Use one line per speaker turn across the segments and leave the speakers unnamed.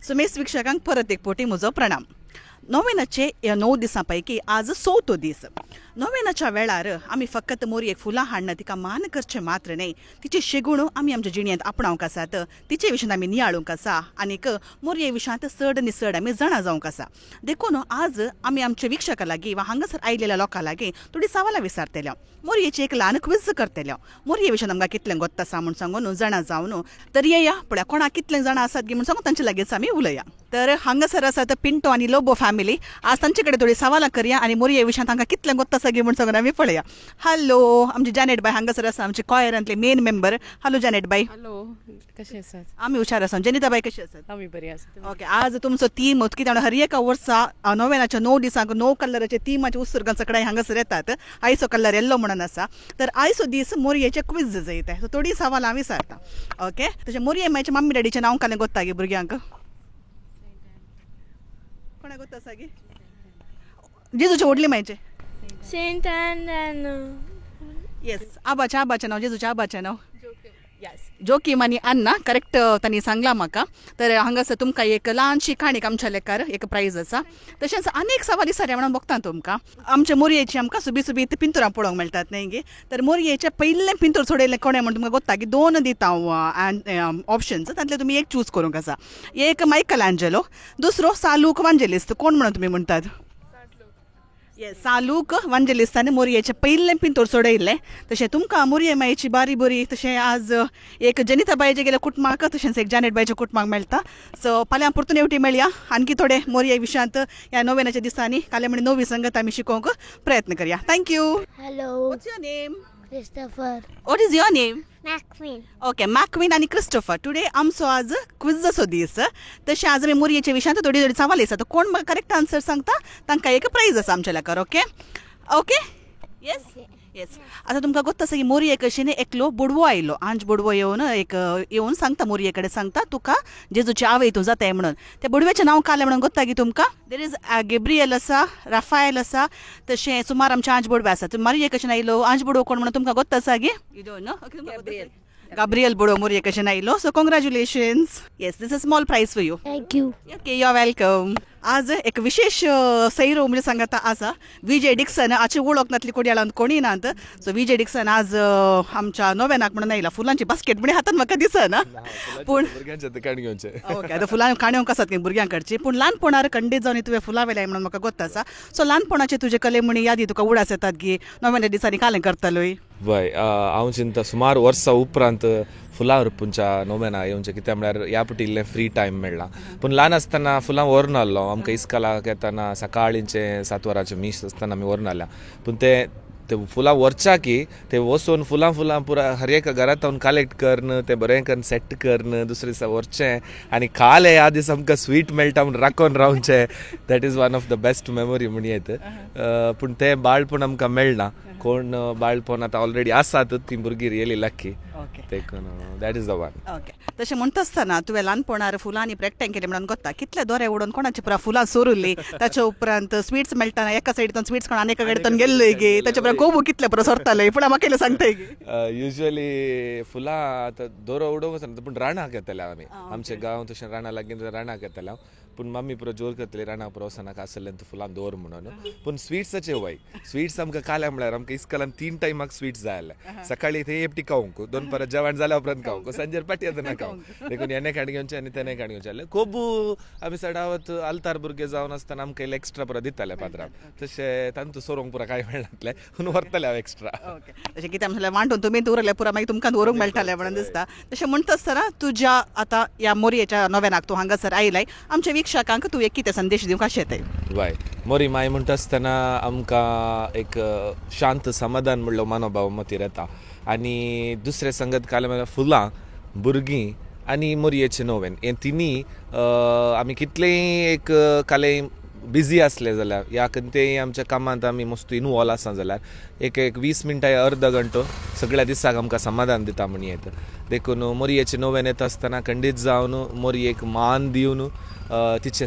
सुमेस वीक्षकांक परत एक पोटी म्हजो प्रणाम. नोवेनाचे ह्या 9 दिसां पैकी आज 4थो दीस. नोवेनाच्या वेळार आमी फकत मोरयेक फुलां हाडना तिका मान करचें मात्र न्हय, तिचे शेगुण आमी आमच्या जिणेंत आपणावंक आसात, तिचे विशयांत आमी नियाळूंक आसा आनीक मोरये विशयांत चड आनी चड आमी जाणा जावंक आसा. देखून आज आमी आमच्या वीक्षकां लागीं वा हांगासर आयिल्ल्या लोकां लागीं थोडी सवालां विचारतले, मोरयेची एक ल्हान क्विज करतले, मोरये विशयांत आमकां कितलें गोत्त आसा म्हूण सांगून जाणा जावन तर येया पळया कोणाक कितलें जाणां आसात गी म्हूण सांगून तांचे लागींच आमी उलया. तर हांगासर आसात पिंटो आनी लोबो फॅमिली. आज तांचे कडेन थोडी सवालां करया आनी मोरये विशयांत तांकां कितलें गोत्त आसा गी म्हूण सांगून आमी पळया. हॅलो, आमची जॅनेट बाय हांगासर आसा, आमची कॉयरांतली मेन मेंबर. हॅलो जॅनेट बाय.
हॅलो, कशें आसात?
आमी हुशार आसा. जेनिता बाय कशी आसात?
आमी बरी आसात.
ओके, आज तुमचो थीम कितें हर एका वर्सा नोवेनाच्या 9 दिसांक 9 कलराचे थीमाचे उत्सर्गां सगळ्या हांगासर येतात. आयचो कलर येल्लो म्हणून आसा. तर आयचो दीस मोरयेचे क्विज जायते, सो थोडी सवालां विचारता. ओके, तशें मोरये मायच्या मम्मी डॅडीचें नांव कालें गोत्ता गे भुरग्यांक? कोणा गोत्त आसा गे? जेजूचे व्हडले मायचे
सेंट एन.
येस, आबाचें आबाचें नांव, जेजूच्या आबाचें नांव जोकीम आनी अन्ना. करेक्ट तांणी सांगलां म्हाका. तर हांगासर तुमकां एक ल्हानशी काणीक आमच्या लेखार एक प्रायज आसा. तशेंच आनी एक सवाल विचारया म्हणून बघता तुमकां. आमच्या मोरयेची आमकां सुबी सुबी पिंतुरां पळोवंक मेळटात न्हय गे? तर मोरयेचें पयलें पिंतूर सोडयलें कोणें म्हूण तुमकां गोत्ता की 2 दिता हांव ऑप्शन्स, तांतले तुमी एक चूज करूंक आसा. एक मायकल एंजेलो, दुसरो सालूक वांजेलिस्त. कोण म्हणून तुमी म्हणटात? येस, सालूक वांजेलिस्तान मोरयेचें पयलें पिंतूर सोडयल्लें. तशें तुमकां मोरये मायेची बारी बरी तशें आज एक जनिता बायचे गेल्या कुटुंबाक तशेंच एक जॅनेट बायच्या कुटुंबाक मेळटा. सो फाल्यां परतून एवटी मेळया आणखी थोडे मोरये विशयांत ह्या नोवेनाच्या दिसांनी. काल्यां म्हणी नवी संगत आमी शिकोवंक प्रयत्न करया. Thank you.
Hello,
what's your name?
Christopher.
What is your name?
Macqueen.
Okay, Macqueen आनी क्रिस्टोफर. टुडे आमचो आज क्विजाचो दीस. तशें आज आमी मोरयेच्या विशयांत थोडी थोडी सवाल आसा. कोण म्हाका करेक्ट आन्सर सांगता तांकां एक प्रायज आसा आमच्या लेखार. ओके ओके, येस येस. आतां तुमकां गोत्त आसा की मोरये कशेन एकलो बोडवो आयलो, आंज बोडवो येवन एक येवन सांगता मोरये कडेन सांगता तुका जेजूची आवय तूं जाताय म्हणून. त्या बोडव्याचें नांव कालें म्हणून गोत्ता की तुमकां? There is Gabriel आसा, राफायल आसा, तशें सुमार आमचे आंज बोडवे आसा. मारये कशेन आयलो आंज बोडवो कोण म्हणून तुमकां गोत्त आसा गे? You don't know? Okay, Gabriel बोडवो मोरये कशेन आयलो. So congratulations. Yes, this is small prize for you.
Thank you.
Okay, you are welcome. आज एक विशेष सैरो म्हणजे सांगता आसा विजय डिक्सन. आची वळख नातली कोडयाळांत कोणी नात. सो विजय डिक्सन आज आमच्या नोवेनाक म्हणून आयला. फुलांची बास्केट म्हणजे हातान म्हाका दिसना, पूण ओके आतां फुलां काणयोंक आसात भुरग्यां कडची, पूण ल्हानपणार खंडीत जावन तुवें फुलां वेलाय म्हणून म्हाका गोत्त आसा. सो ल्हानपणाचे तुजे कले म्हणी यादी तुका उडास येतात गी नोवेना दिसांनी कालें करतालोय?
वय, हांव चिंता सुमार वर्सां उपरांत फुलां रोवपाच्या नोवेना येवचें, कित्याक म्हळ्यार ह्या पटी इल्लें फ्री टायम मेळ्ळा. पूण ल्हान आसतना फुलां व्हरून आसलो आमकां इस्कालाक येतना सकाळींचें 7 वरांचें मीस आसतना आमी व्हरून आसल्या. पूण ते फुलां व्हरच्या की ते वचून फुलां फुलां पुरा हर एका घरांत कलेक्ट करून ते बरें करून सेट करून दुसरे दिसा व्हरचें आनी काल ह्या दिसा आमकां स्वीट मेळटा म्हूण राखून रावचें. That is one of the best memory म्हण येत. पूण तें बाळपण आमकां मेळना. कोण बाळपण आतां ऑलरेडी आसात ती भुरगीं रियली लक्की, देखून that is the one.
Okay, तशें म्हणटा आसतना तुवें ल्हानपणार फुलांनी प्रॅक्टाय केलें म्हणून गोत्ता कितले दोरे उडोवन कोणाची पुरा फुलां सोरुल्ली, ताच्या उपरांत स्वीट्स मेळटा एका सायडीतून स्वीट्स कोण आनी एका कडेन गेल्लोय गे, ताच्या उपरांत कोबू कितले पुरो सोरताले फुलां म्हाका कितें सांगताय गे?
युजली फुलां आतां दोरो उडोवंक वचना, पूण रानाक येताले आमी. आमचे गांव तशें राना लागीं रानाक येताले हांव. पूण मम्मी पुरो जोर करतली राना पुरो वचनाका आसलें तूं फुलां दवर म्हणून. पूण स्वीट्साचे वय स्वीट्स आमकां काल्या म्हळ्यार आमकां इस्कालान 3 टायमाक स्वीट्स जाय आसले. सकाळी थंय एकटी खावंक, दोन जेवण जाल्या उपरांत खावंक, सांजेर पाटी येतना खावंक. देखून हेणे काणी घेवचें आनी तेणे काणी घेवचें आसलें. कोबू आमी चडावत आल्तार भुरगे जावन आसतना आमकां इल्लें एक्स्ट्रा पुरो दिताले पात्रांव, तशें तांतू सोरोंक पुरो कांय मेळनासलें पूण व्हरताले हांव एक्स्ट्रा.
ओके, तशें कितें म्हणल्यार वांटून तुमी दवरलें पुरो मागीर तुमकां दवरूंक मेळटालें म्हणून दिसता. तशें म्हणटा आसतना तुज्या आतां ह्या मोरयेच्या नोवेनाक तूं हांगासर आयलाय, आमच्या वीक्षकांक तूं एक कितें संदेश दिवंक आशेताय?
वय, मोरी माय म्हणटा आसतना आमकां एक शांत समाधान म्हणलो मनोभाव मतीर येता. आनी दुसरें संगत काल म्हळ्यार फुलां, भुरगीं आनी मोरयेचें नोवेन, हे तिनूय आमी कितलेंय एक कालें बिजी आसले जाल्यार या खंयतेय आमच्या कामांत आमी मस्त इनवॉल्व आसा जाल्यार एक एक 20 मिनटां या अर्द घंटो सगळ्या दिसाक आमकां समाधान दिता म्हण येता. देखून मोरयेचे नोवेन येता आसतना खंडीत जावन मोरयेक मान दिवन तिचें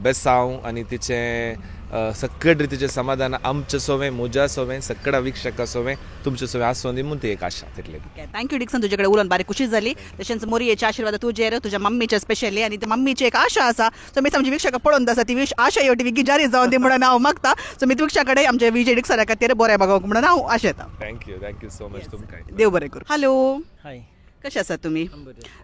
बेसांव आनी तिचें सगळे रितीचें समाधान आमचें सोवें, म्हज्या सोवें, सगळ्या विक्षका सोवें, तुमचे सोवें आसूं दी म्हूण ती एक आशा तितली.
Thank you Dixon, तुजे कडेन उलोवन बारीक खुशी जाली. तशेंच मोरयेचे आशिर्वाद तुजेर, तुज्या मम्मीचे स्पेशली, आनी ते मम्मीची एक आशा आसा सो मी आमच्या वीक्षकां पळोवन आसा ती आशा येवटी विगी जारी जावन दी म्हणून हांव मागता. सो मी वीक्षा कडेन आमच्या विजय डिक्सना खातीर बरें मागोवंक म्हणून हांव आशेता.
Thank you, thank you so much तुमकां.
देव बरें करूं. हॅलो,
हाय,
कशें आसात तुमी?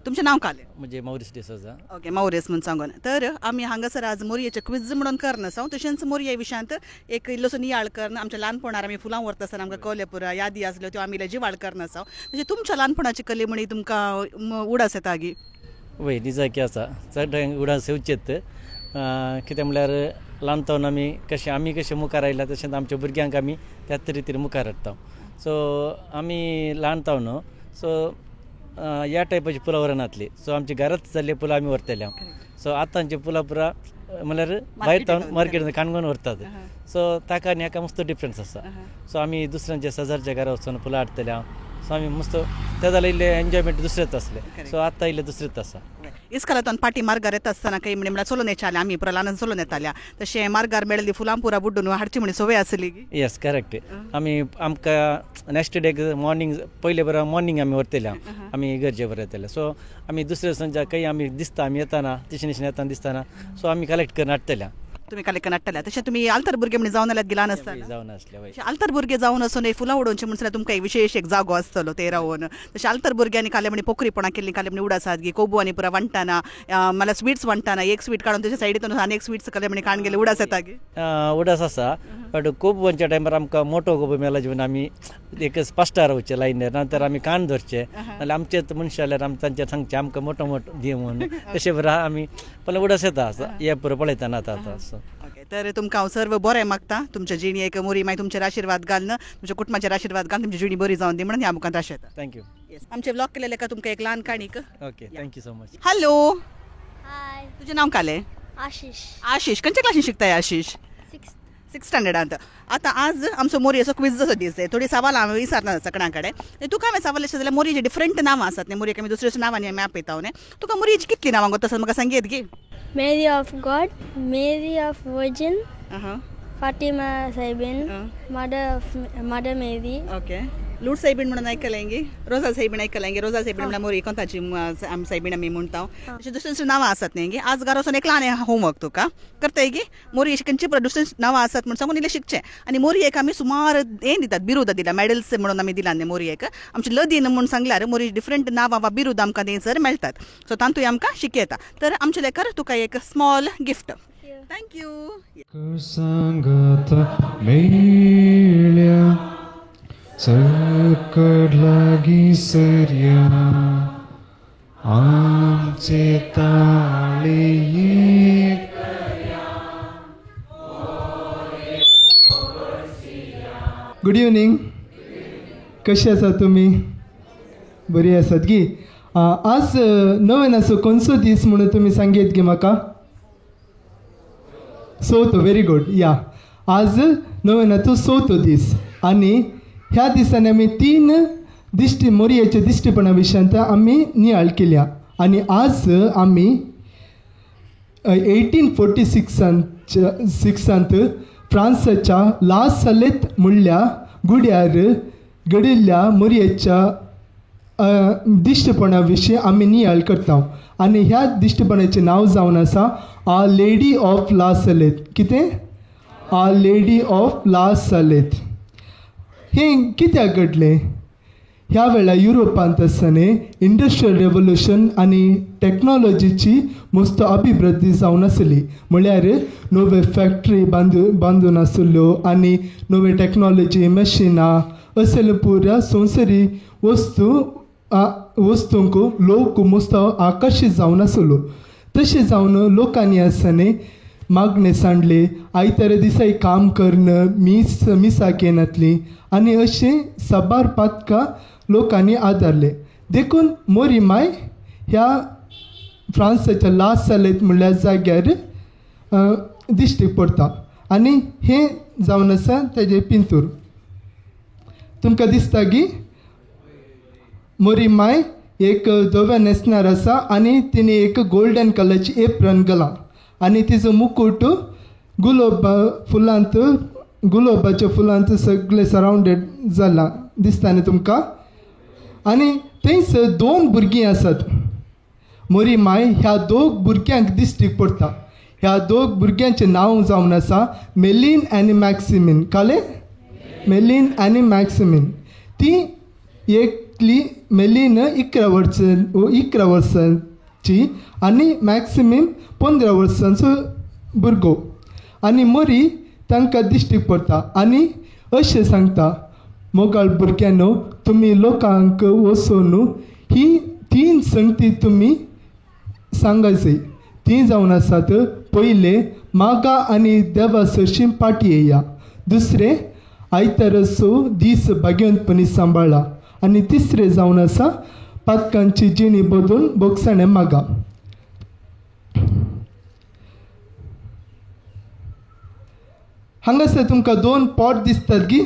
तुमचें नांव कालें?
म्हजें मौरीस डिसोजा.
ओके, मौरीस म्हूण सांगून. तर आमी हांगासर आज मोरयेचें क्विज म्हणून करना आसा, तशेंच मोरये विशयांत एक इल्लोसो नियाळ करन आमच्या ल्हानपणार आमी फुलां व्हरता आसतना आमकां कवले पुरा यादी आसल्यो त्यो आमी इल्ले जिवाळ करना आसा. तशें तुमच्या ल्हानपणाची कली म्हणी तुमकां उडास येता गी?
वय, निजाकी आसा, चड उडास येवचेत. कितें म्हणल्यार ल्हानपणान आमी कशें मुखार आयला तशेंच आमच्या भुरग्यांक आमी त्याच रितीन मुखार हाडटा. सो आमी ल्हान न्हू, सो ह्या टायपाची फुलां व्हरनातली. सो आमच्या घरांत जाल्ली फुलां आमी व्हरतले. सो आतांची फुलां पुरा म्हणल्यार भायर मार्केटांत काणकोण व्हरतात. सो ताका आनी हाका मस्त डिफरन्स आसा. सो आमी दुसऱ्यांच्या शेजारच्या घरा वचून फुलां हाडटले. सो आमी मस्त ते जाल्यार इल्लें एन्जॉयमेंट दुसरेंच आसलें. सो आतां इल्लें दुसरेंच आसा.
इस्कालांतून पाटी मार्गार येता आसतना काही म्हळ्यार चलोवन येताले आमी पुरा ल्हान चलोवन येताल्या, तशें मार्गार मेळिल्ली फुलां पुरा बुड्डून हाडची म्हणी संवय आसली.
येस, करेक्ट. आमी आमकां नेक्स्ट डे मॉर्निंग पयले बरो मॉर्निंग आमी व्हरतले, आमी गरजे बरें येतले. सो आमी दुसरे संजा काही आमी दिसता आमी येताना तिशें येताना दिसतना सो आमी कलेक्ट करून हाडटले.
तुमी कलेक्ट करून हाडटले. तशें तुमी आल्तर भुरगे म्हण जावन आल्यात ल्हान आसतना?
जावन आसले.
आल्तर भुरगे जावन आसून फुलां उडोवचें म्हण जाल्यार तुमकां एक विशेश एक जागो आसतलो ते रावन. तशें आल्तर भुरग्यांनी काले म्हणी पोखरीपणां केल्लीं, काले म्हणी उडासात गी कोबू आनी पुरा वांट्टाना, मला स्वीट्स वांट्टाना एक स्वीट काडून तेच्या सायडीन आनी एक स्वीट्स काले म्हणी काण गेले उडास येता गी?
उडास आसा, बट कोबूच्या टायमार आमकां मोटो कोबू मेला जेवन आमी एक स्पश्ट रावचें लायनीर, नंतर आमी कान धरचे, नाल्यार आमचेच मनशां जाल्यार आमी तांचेर सांगचें आमकां मोटो मोटो दी म्हणून. तशें बरें आमी पण उडास येता हे पुरो पळयतना आतां आतां.
ओके, तर तुमकां हांव सर्व बरें मागता. तुमच्या जिणेक मोरी मागीर तुमचेर आशिर्वाद घालून, तुमच्या कुटुंबाचेर आशिर्वाद घालून तुमची जिणी बरी जावन दी म्हणून ह्या मुखार आशेता.
Thank you.
येस, आमचे व्लॉग केलेले का तुमकां एक ल्हान काणीक.
Okay, thank you so much.
Hello,
hi,
तुजें नांव कालें?
आशिश.
आशिश, खंयच्या क्लासीन शिकताय आशिश? सिक्स स्टँडर्डांत. आतां आज आमचो मोरयेचो क्विज असो दीस, थोडी सवालां हांवें विचारना सगळ्यां कडेन. तुका हांवें सवाल अशें जाल्यार मोरयेची डिफरंट नांवां आसात न्ही, मोरयेक आमी दुसऱ्या नांवांनी आमी आपयता न्ही, तुका मोरयेची कितलीं नांवां गो तसो म्हाका सांगयत गी?
Mary of God, Mary of Virgin, Fatima Saibin, Mother Mary.
Okay, लूट सायबीण म्हणून आयकलें गी? रोजा सायबीण आयकलें गी? रोजा सायबीण म्हणल्यार मोरी कोंताची सायबीण आमी म्हणटा. अशें दुसरीं दुसरीं नांवां आसात न्ही गी. आज घरा वचून एक ल्हान होमवर्क तुका करताय गी, मोरी अशी खंयची दुसरीं नांवां आसात म्हूण सांगून इल्लें शिकचें. आनी मोरयेक आमी सुमार हें दितात, बिरुदां दिला, मॅडल्स म्हणून आमी दिला न्ही मोरयेक. आमची लदीन म्हूण सांगल्यार मोरी डिफरंट नांवां वा बिरुदां आमकां थंयसर मेळटात. सो तातूंय आमकां शिकयता. तर आमचे लेकर तुका एक स्मॉल गिफ्ट. Thank you.
सकड लागी सर्या आमचे ताळे.
गुड इवनींग, कशे आसात तुमी? बरी आसात गी? आज नवेनाचो खंयचो दीस म्हणून तुमी सांगयत गी म्हाका? चवथो. Very good. या, आज नवेनाचो चवथो दीस आनी ह्या दिसांनी आमी 3 दिश्टी मोरयेच्या दिश्टीपणा विशयांत आमी नियाळ केल्या. आनी आज आमी 1846 फ्रांसाच्या ला सलेत म्हणल्या गुड्यार घडिल्ल्या मोरयेच्या दिश्टीपणा विशीं आमी नियाळ करता. आनी ह्या दिश्टीपणाचें नांव जावन आसा a lady of La Salette. कितें? A lady of La Salette. हें कित्याक घडलें? ह्या वेळार युरोपांत आसतना इंडस्ट्रियल रेवोल्युशन आनी टॅक्नोलॉजीची मस्त अभिवृद्धी जावन आसली. म्हळ्यार नव्यो फॅक्ट्री बांदून आसल्यो आनी नव्यो टॅक्नोलॉजी मशिनां असले पुरा संवसारी वस्तूंक लोक मस्त आकर्शीत जावन आसलो. तशें जावन लोकांनी आसतना मागणें सांडलें, आयतारा दिसाय काम करून मिसाक येनातली आनी अशें साबार पातकां लोकांनी आदारले. देखून मोरी माय ह्या फ्रांसाच्या ला सालेत म्हणल्या जाग्यार दिश्टीक पडटा. आनी हें जावन आसा तेजें पिंतूर. तुमकां दिसता की मोरी माय एक धव्या न्हेसणार आसा आनी तिणें एक गोल्डन कलरची एप्रन घालां आनी तिजो मुकूट गुलाबा फुलांत, गुलाबाच्या फुलांत सगळें सरावंडेड जालां दिसता न्ही तुमकां. आनी थंयसर दोन भुरगीं आसात. मोरी माय ह्या दोग भुरग्यांक दिश्टीक पडटा. ह्या दोग भुरग्यांचें नांव जावन आसा मेलीन आनी मॅक्सिमीन. कळ्ळें? मेलीन आनी मॅक्सिमीन. ती एकली मेलीन 11 वर्सांची आनी मॅक्सिमीन 15 वर्सांचो भुरगो. आनी मोरी तांकां दिश्टीक पडटा आनी अशें सांगता, मोगाळ भुरग्यांनो, तुमी लोकांक वचून ही 3 संगती तुमी सांगायची. ती जावन आसात, पयलें मागा आनी देवा सरशीं पाटी येया, दुसरें आयताराचो दीस भाग्यवंतपणी सांबाळा, आनी तिसरें जावन आसा पातकांची जिणी बदलून भोगसाणें मागा. हांगासर तुमकां 2 पॉट दिसतात गी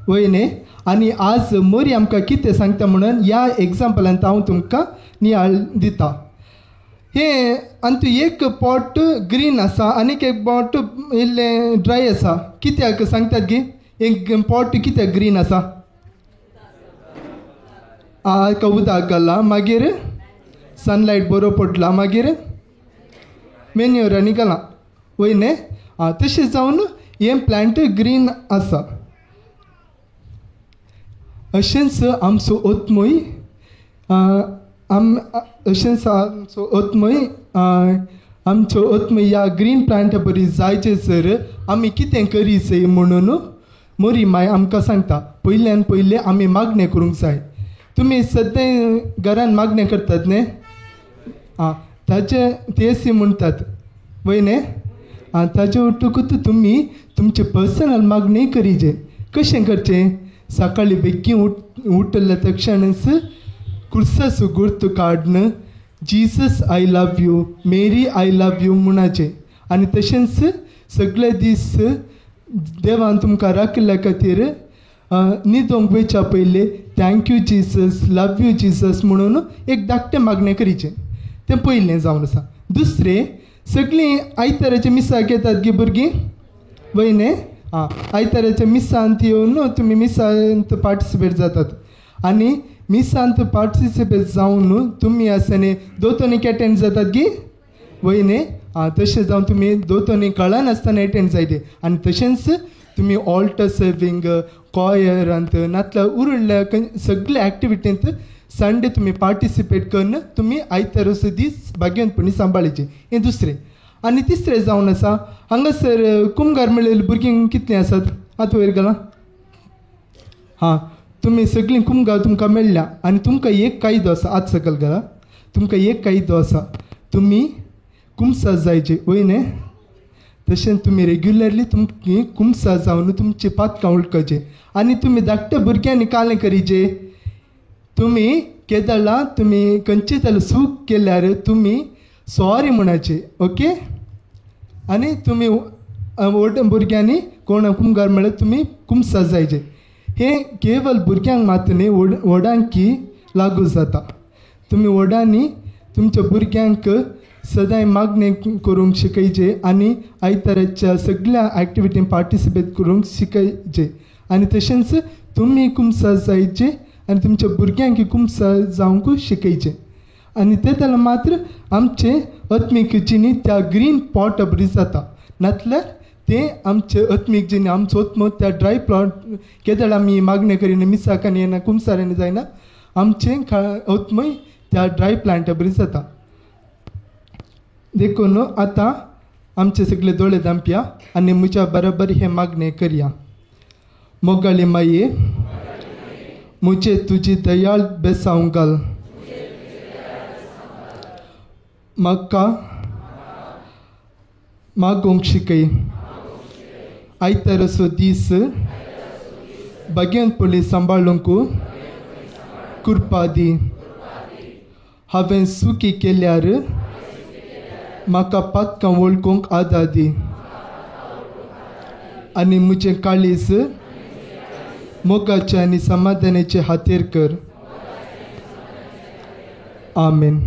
वय न्ही. आनी आज मोरी आमकां कितें सांगता म्हणून ह्या एग्जाम्पलांत हांव तुमकां नियाळ दिता. हे आनी एक पॉट ग्रीन आसा आनीक एक पॉट इल्लें ड्राय आसा. कित्याक सांगतात गी? एक पॉट कित्याक ग्रीन आसा? हाका उदक घालां, मागीर सनलायट बरो पडला, मागीर मेन्युअरांनी घालां वय न्ही. आं, तशें जावन हें प्लांट ग्रीन आसा. अशेंच आमचो आत्मय अशेंच आमचो आत्मय आमचो आत्मय ह्या ग्रीन प्लांटा बरी जायचें सर आमी कितें करी जाय म्हणून मोरी माय आमकां सांगता. पयल्यान पयलें आमी मागणें करूंक जाय. तुमी सद्दां घरान मागणें करतात न्ही? आं, ताचे तेसी म्हणटात वय न्ही. आं, ताजे वटूकूच तुमी तुमचे पर्सनल मागणी करीचे. कशें करचें? सकाळीं बेगीन उठले तक्षणच कुर्साचो गुर्त काडून Jesus I love you, Mary I love you म्हणाचें. आनी तशेंच सगळे दीस देवान तुमकां राखिल्ल्या खातीर न्हिदोंक वयच्या पयलीं thank you Jesus, love you Jesus म्हणून एक धाकटें मागणें करीचें. तें पयलें जावन आसा. दुसरें, सगळीं आयताराच्या मिसाक येतात गी भुरगीं वय न्ही. आं, आयताराच्या मिसांत येवन तुमी मिसांत पार्टिसिपेट जातात आनी मिसांत पार्टिसिपेट जावन तुमी आसा न्ही दोतोनीक एटेंड जातात गी वय न्ही. आं, तशें जावन तुमी दोतोनी कळनासतना एटेंड जायते. आनी तशेंच तुमी ऑल्टर सर्वींग, कॉयरांत नातल्यार उरिल्ल्या सगल्या एक्टिविटींत संडे तुमी पार्टिसिपेट करून तुमी आयताराचो दीस भाग्यवंतपणी सांबाळचे. हें दुसरें. आनी तिसरें जावन आसा, हांगासर कुमगार मेळिल्लीं भुरगीं कितलीं आसात? आतां वयर गेलां. हां, तुमी सगळीं कुमगार तुमकां मेळ्ळ्या आनी तुमकां एक कायदो आसा. आतां सकयल घाला, तुमकां एक कायदो आसा, तुमी कुमसार जायचे वय न्ही. तशेंच तुमी रेग्युलरली तुमची कुमसार जावन तुमची पातकां उळकाचे. आनी तुमी धाकट्या भुरग्यांनी कालें करीचे. तुमी केदळा तुमी खंयचे जाल्यार चूक केल्यार तुमी सॉरी म्हणाचे, ओके. आनी तुमी व्हड भुरग्यांनी कोण कुमगार म्हळ्यार तुमी कुमसार जायचे. हें केवल भुरग्यांक मात न्ही, व्हडांकी लागू जाता. तुमी व्हडांनी तुमच्या भुरग्यांक सदांय मागणें करूंक शिकयचें आनी आयताराच्या सगळ्या एक्टिविटीन पार्टिसिपेट करूंक शिकयचें. आनी तशेंच तुमी कुमसार जायचें आनी तुमच्या भुरग्यांक कुमसार जावंक शिकयचें. आनी ते जाल्यार मात्र आमचें आत्मीक जिणी त्या ग्रीन पॉट बरी जाता. नातल्यार तें आमचें आत्मीक जिणी, आमचो आत्मो त्या ड्राय प्लॉट केदळ आमी मागणें करिना, मिसाकांनी येना, कुमसारांनी जायना, आमचें आत्मय त्या ड्राय प्लांटा बरी जाता. देखून आतां आमचे सगळे दोळे धांपया आनी म्हज्या बरोबर हें मागणें करया. मोगाळी माये, म्हजे तुजी दयाळ बेसांव घाल, म्हाका मागोवंक शिकय. आयताराचो दीस भाग्यवंतपणी सांबाळूंक कृपा दी. हांवें चुकी केल्यार म्हाका पातकां वळखूंक आदार दी आनी म्हजें काळीज मोगाचे आनी समाधानाचे हातीर कर. आमेन.